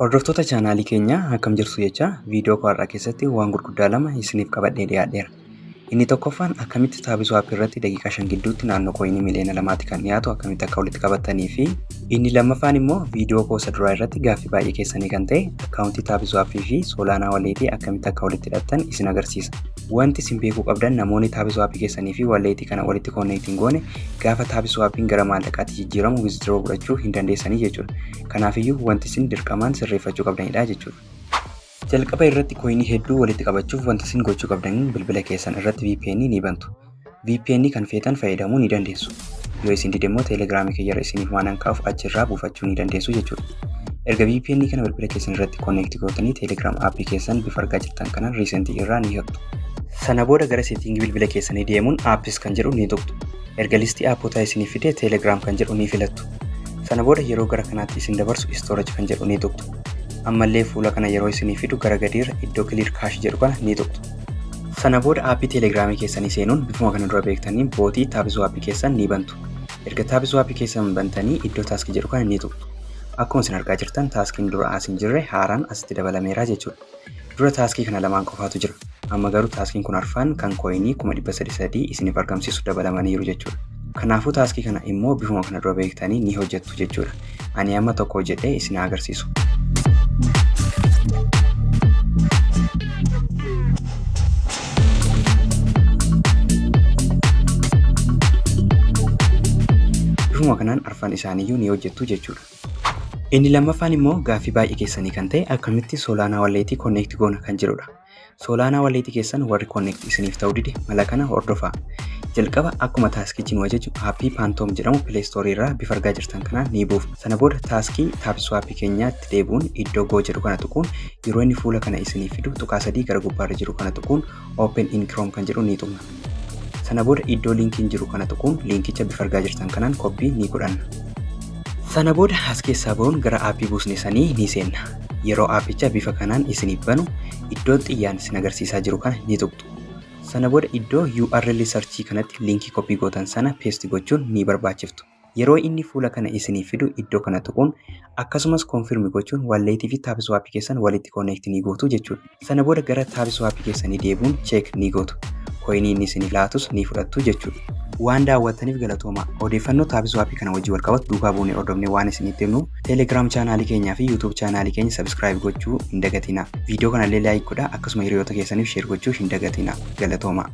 Hordoftoota chaanaalii keenyaa, akkam jirtu jecha viidiyoo koo har'aa keessatti waan gurguddaa lama isiniif qabadhee dhiyaadheera. Inni tokkoffaan akkamitti TapSwap irratti daqiiqaa 5 gidduutti naannoo coinii miliyoona 2tti kan dhiyaatu akkamitti akka walitti qabattanii fi inni lammaffaan immoo viidiyoo koo isa duraa irratti gaaffii baay'ee keessanii kan ta'e akkaawuntii TapSwap fi Solana walleetii akkamitti akka walitti hidhattan isin agarsiisa. Wanti isin beekuu qabdan, namoonni TapSwap keessanii fi walleetii kana walitti connect hin goone gaafa TapSwapiin gara maallaqaatti jijjiiramu withdraw godhachuu hin dandeessanii jechuudha. Kanaafiyyuu wanti isin dirqamaan sirreeffachuu qabdanidha jechuudha. Jalqaba irratti coinii hedduu walitti qabachuuf wanti isin gochuu qabdan bilbila keessan irratti VPN ni bantu. VPN kan feetan fayyadamuu ni dandeessu. Yoo isin dide immoo Telegramii kiyyarra isiniif waan kaa'uuf achirraa buufachuu ni dandeessu jechuudha. Erga VPN kana bilbila keessan irratti connect gootanii, Telegram appii keessan bifa argaa jirtan kanaan recent irraa ni haqxu. Sana booda gara settingii bilbila keessanii deemuun apps kan jedhu ni tuqxu. Erga listii appotaa isinii fide, Telegram kan jedhu ni filattu. Sana booda yeroo gara kanaatti isin dabarsu storage kan jedhu ni tuqxu. Ammallee fuula kana yeroo isinii fidu gara gadiirra iddoo clear cache jedhu kana ni tuqxu. Sana booda appii Telegramii keessanii seenuun bifuma kana dura beektanii botii TapSwap keessan ni bantu. Erga TapSwap keessan bantanii iddoo task jedhu kana ni tuqxu. Akkuma isin argaa jirtan, taskiin dura as hin jirre haaraan asitti dabalameera jechuudha. Dura taskii kana lamaan qofaatu jira. Amma garuu taskiin kun arfan kan coinii 300,000 isiniif argamsiisu dabalamaniiru jechuudha. Kanaafuu taskii kana immoo bifuma kana dura beektanii ni hojjettu jechuudha. Ani amma tokko hojjedhee isin agarsiisu. Bifuma kanaan arfan isaaniiyyuu ni hojjettu jechuudha. Inni lammaffaan immoo gaaffii baay'ee keessanii kan ta'e akkamitti Solana walleetii connect goona kan jedhudha. Solana walleetii keessan warri connect isiniif ta'uu dide mala kana hordofaa. Jalqaba akkuma taskichi nu ajaju appii Phantom jedhamu Play Store irraa bifa argaa jirtan kanaan ni buufna. Sana booda taskii TapSwap keenyaatti deebi'uun iddoo Go jedhu kana tuquun yeroo inni fuula kana isiniif fidu tuqaa sadii gara gubbaarra jiru kana tuquun Open in Chrome kan jedhu ni tuqna. Sana booda iddoo linkiin jiru kana tuquun linkicha bifa argaa jirtan kanaan copy ni godhanna. Sana booda as keessaa bahuun gara appii buusne sanii ni seenna. Yeroo appicha bifa kanaan isiniif banu iddoo xiyyaan isin agarsiisaa jiru kana ni tuqxu. Sana booda iddoo URL search kanatti linkii copy gootan sana paste gochuun ni barbaachiftu. Yeroo inni fuula kana isiniif fidu iddoo kana tuquun akkasumas confirm gochuun walleetii fi TapSwap keessan walitti connect ni gootu jechuudha. Sana booda gara TapSwap keessanii deebi'uun check ni gootu. Coinii inni isiniif laatus ni fudhattu jechuudha. Waan daawwattaniif galatooma. Odeeffannoo TapSwap kana wajjin wal qabatu duukaa buunee hordofnee waan isinitti himnu, Telegram chaanaalii keenyaa fi YouTube chaanaalii keenya subscribe gochuu hin dagatinaa. Viidiyoo kanallee like godhaa, akkasuma hiriyoota keessaniif share gochuu hin dagatinaa. Galatooma.